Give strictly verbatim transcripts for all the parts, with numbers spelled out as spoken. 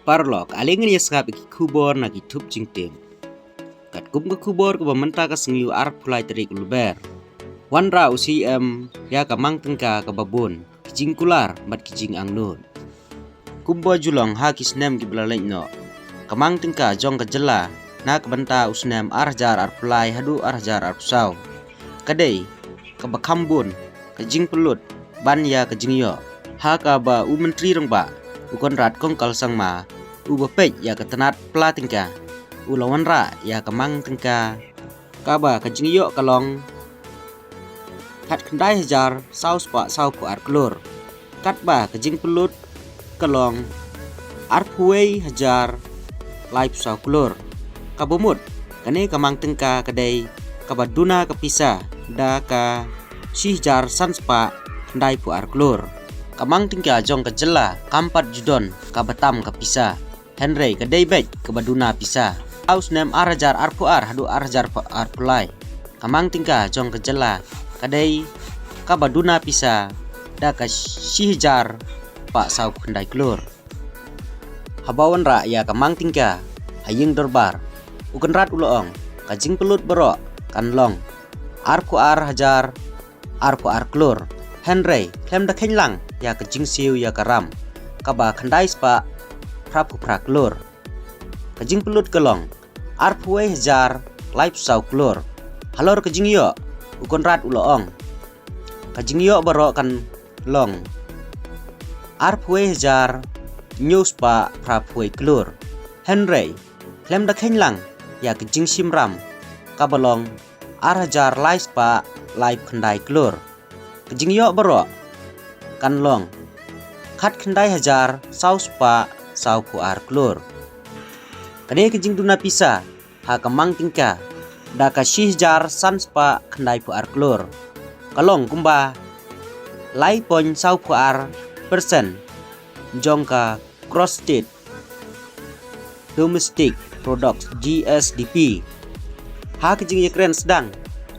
Paralok, ale ngin ïa sngap ïa ki khubor na ki thup jingtip. Katkum ka khubor kaba mynta ka sngi u arphew lai tarik u Lber, wanrah u C M ïa ka mang tyngka kaba bun, ki jingkular bad ki jingangnud. Kumba ju long ha ki snem kiba la leit noh, ka mang tyngka jong ka jylla na ka bynta u snem ar hajar arphew lai haduh ar hajar arphew saw ka dei kaba kham bun ka jingpynlut ban ïa ka jingïoh, ha kaba u Myntri Rangbah u Conrad Kongkal Sangma, uba peit ïa ka tnat pla tyngka, u la wanrah ïa ka mang tyngka kaba ka jingïoh ka long khatkhyndai hajar saw spah sawphew ar klur, katba ka jingpynlut ka long arphew wei hajar laiphew saw klur. Kaba mut, kane ka mang tyngka ka dei kaba duna ka pisa da ka shi hajar san spah khyndaiphew ar klur. Ka mang tyngka jong ka jylla kam pat ju don kaba tam ka pisa, hynrei ka dei beit kaba duna pisa. Ha u snem ar hajar arphew ar haduh ar hajar arphew lai, ka mang tyngka jong ka jylla ka dei kaba duna pisa da ka shi hajar spah sawphew khyndai klur. Haba wanrah ïa ka mang tyngka ha ïing dorbar, u Conrad u la ong, ka jingpynlut baroh kan long arphew ar hajar arphew ar klur, hynrei khlem da kheiñ lang ïa ka jingsiew ïa ka ram, kaba khyndai spah phraphew phra klur. Ka jingpynlut ka long arphew wei hajar laiphew saw klur. Halor ka jingïoh, u Conrad u la ong, ka jingïoh baroh kan long arphew wei hajar hynñiew spah phraphew wei klur, hynrei khlem da kheiñ lang ïa ka jingshim ram, kaba long ar hajar lai spah laiphew khyndai klur. Ka jingïoh baroh kan long khatkhyndai hajar saw spah sawphew ar klur. Kane ka jingduna pisa ha ka mang tyngka da ka shi hajar san spah khyndaiphew ar klur ka long kumba lai point sawphew ar percent jong ka Gross State Domestic Product, G S D P, ha ka jingïakren sdang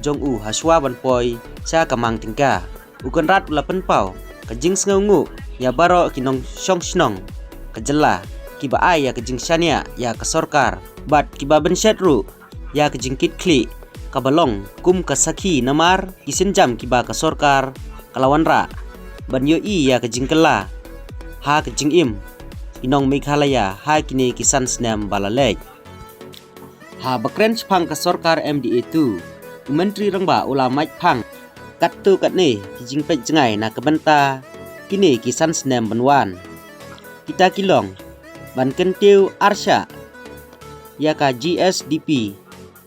jong u hashwa ban poi sha ka mang tyngka. U Conrad u la pynpaw ka jingsngewnguh ïa baroh ki nongshong shnong ka jylla kiba ai ïa ka jingshaniah ïa ka sorkar bad kiba bynshet ruh ïa ka jingkitkhlieh kaba long kum ka sakhi namar ki sienjam kiba ka sorkar ka la wanrah ban ïohi ïa ka jingkylla ha ka jingim ki nong Meghalaya ha kine ki san snem ba la leit. Haba kren shaphang ka sorkar M D A two, u Myntri Rangbah u la mait phang katto katne ki jingpeit jngai na ka bynta kine ki san snem ban wan. Kita ki long ban kyntiew arshah ïa ka G S D P,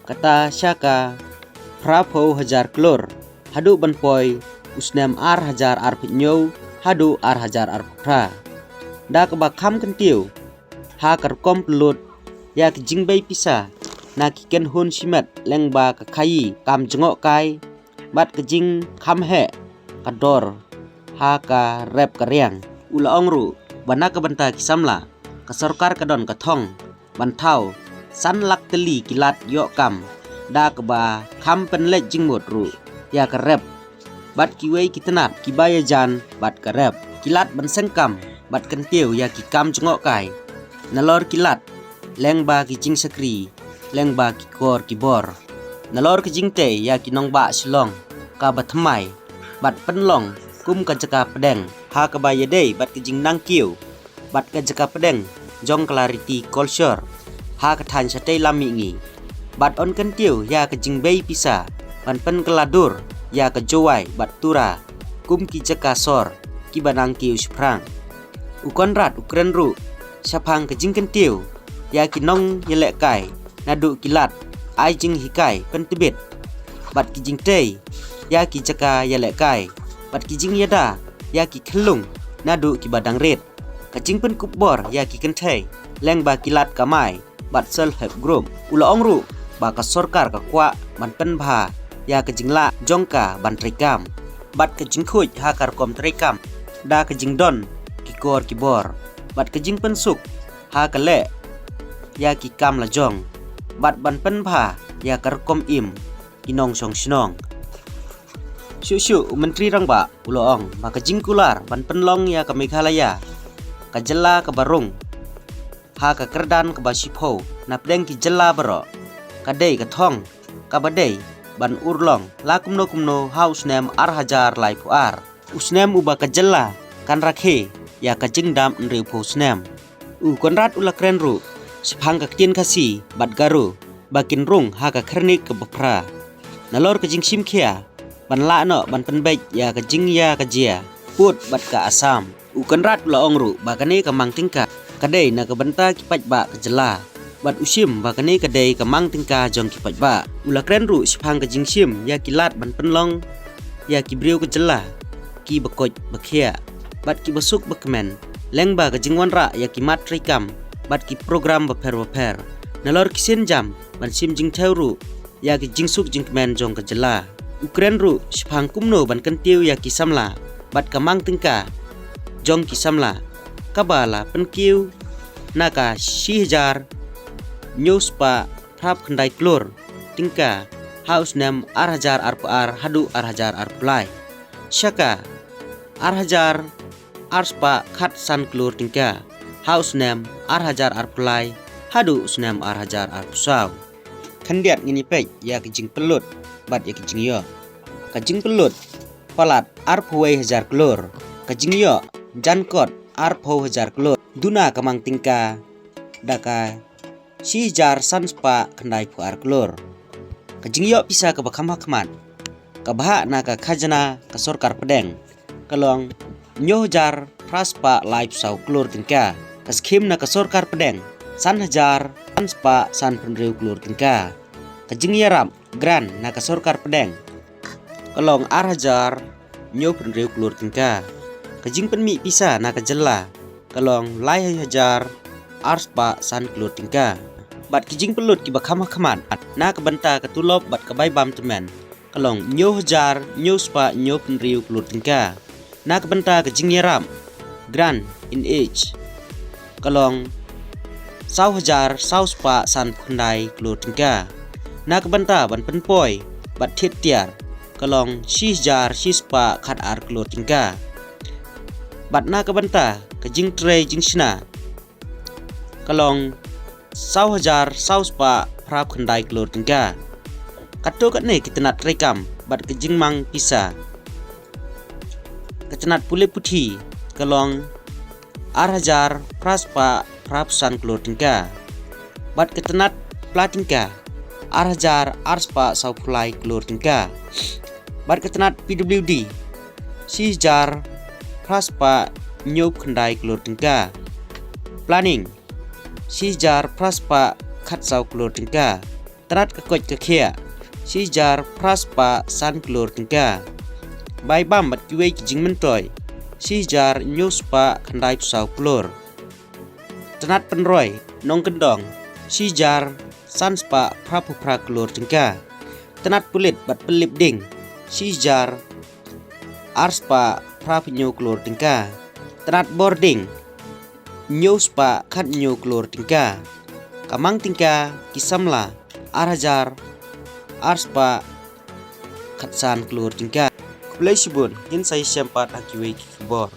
kata sha ka phraphew hajar klur haduh ban poi u snem ar hajar arphew hynñiew haduh ar hajar arphew phra, da kaba kham kyntiew ha ka rukom pynlut ïa ki jingbei pisa na ki kynhun shimet lyngba ka khaïi kam jngohkai bad ka jingkham heh ka dor ha ka rep ka riang. U la ong ruh ba na ka bynta ki samla, ka sorkar ka don ka thong ban thaw san lak tylli ki lad ïoh kam, da kaba kham pynleit jingmut ruh ïa ka rep bad kiwei ki tnat kiba ïajan bad ka rep, ki lad ban seng kam bad kyntiew ïa ki kam jngohkai, nalor ki lad lyngba ki jingshakri, lyngba ki kor ki bor, nalor ka jingtei ïa ki nongbah Shillong kaba thymmai bad pynlong kum ka jaka pdeng ha kaba ïadei bad ka jingnang kiew bad ka jaka pdeng jong ka Lariti Culture ha ka thaiñ shatei lam mihngi, bad yn kyntiew ïa ka jingbei pisa ban pynkylla dur ïa ka Jowai bad Tura kum ki jaka sor kiba nang kiew shaphrang. U Conrad u kren ruh shaphang ka jingkyntiew ïa ki nongïalehkai naduh ki lad ai jinghikai pyntbit bad ki jingtei ïa ki jaka ïalehkai bad ki jingïada ïa ki khyllung naduh kiba dang rit, ka jingpynkupbor ïa ki kynthei lyngba ki lad kamai bad self help group. U la ong ruh ba ka sorkar ka kwah ban pynbha ïa ka jinglah jong ka ban treikam bad ka jingkhuid ha ka rukom treikam da ka jingdon ki kor ki bor bad ka jingpynsuk ha ka leh ïa ki kam la jong bad ban pynbha ïa ka rukom im ki nongshong shnong. Shuh shuh u Myntri Rangbah u la ong ba ka jingkular ban pynlong ïa ka Meghalaya ka jylla kaba rung ha ka kyrdan kaba shiphew na pdeng ki jylla baroh. Ka dei ka thong kaba dei ban urlong la kumno kumno ha u snem ar hajar laiphew ar, u snem uba ka jylla kan rakhe ïa ka jingdap hynriewphew snem. U Conrad u la kren ruh shaphang ka ktien Khasi bad Garo ba kin rung ha ka Khyrnit kaba phra. Nalor ka jingshim khia ban lah noh ban pynbeit ïa ka jingïa ka jia pud bad ka Assam. U Conrad u la ong ruh ba kane ka mang tyngka ka dei na ka bynta ki paidbah ka jylla, bad u shim ba kane ka dei ka mang tyngka jong ki paidbah. U la kren ruh shaphang ka jingshim ïa ki lad ban pynlong ïa ki briew ka jylla kiba koit ba khiah bad kiba suk ba kmen lyngba ka jingwanrah ïa ki mat treikam bad ki program bapher bapher. Nalor ki sienjam ban shim jingthew ruh ïa ki jingsuk jingkmen jong ka jylla. U kren ruh shaphang kumno ban kyntiew ïa ki samla bad ka mang tyngka jong ki samla kaba la pynkiew na ka shi hajar hynñiew spah phra phew khyndai klur tyngka ha u snem ar hajar arphew ar haduh ar hajar arphew lai, sha ka ar hajar ar spah khatsan klur tyngka ha u snem ar hajar arphew lai haduh u snem ar hajar arphew saw. Khyndiat ngin ïa peit ïa ka jingpynlut bad ïa ka jingïoh. Ka jingpynlut palat arphew wei hajar klur, ka jingïoh jankot arphew hajar klur. Duna ka mang tyngka da ka shi hajar san spah khyndaiphew ar klur. Ka jingïoh pisa kaba kham ha khmat kaba hap na ka khajna ka sorkar pdeng ka long hynñiew hajar phra spah laiphew saw klur tyngka. Ka skhim na ka sorkar pdeng san hajar san spah sanphew hynriew klur tyngka. Ka jingïarap grant na ka sorkar pdeng ka long ar hajar hynñiewphew hynriew klur tyngka. Ka jingpynmih pisa na ka jylla ka long lai hajar ar spah san klur tyngka. Bad ki jingpynlut kiba kham ha khmat na ka bynta ka tulop bad ka bai bam tymmen ka long hynñiew hajar hynñiew spah hynñiewphew hynriew klur tyngka. Na ka bynta ka jingïarap grant in aid ka long saw hajar saw spah sanphew khyndai klur tyngka. Na ka bynta ban pynpoi bad thied tiar ka long shi hajar shi spah khatar klur tyngka. Bad na ka bynta ka jingtrei jingshna ka long saw hajar saw spah phra phew khyndai klur tyngka. Katto katne ki tnat treikam bad ka jingmang pisa. Ka tnat pule puthi ka long ar hajar phra spah phra phew san klur tyngka. Bad ka tnat pla tyngka ar hajar ar spah saw phew lai klur tyngka. Bad ka tnat P W D shi hajar phra spah hynñiewphew khyndai klur tyngka. Planning shi hajar phra spah khatsaw klur tyngka. Tnat ka koit ka khiah shi hajar phra spah san klur tyngka. Bai bam bad kiwei ki jingmyntoi shi hajar hynñiew spah khyndaiphew saw klur. Tnat pynroi nongkyndong shi hajar san spah phra phew phra klur tyngka. Tnat pulit bad pynlip ding shi hajar ar spah phra phew hynñiew klur tyngka. Tnat bording hynñiew spah khat hynñiew klur tyngka. Ka mang tyngka ki samla ar hajar ar spah khatsan klur tyngka. Khublei shibun, ngin sa ïashem pat ha kiwei ki khubor.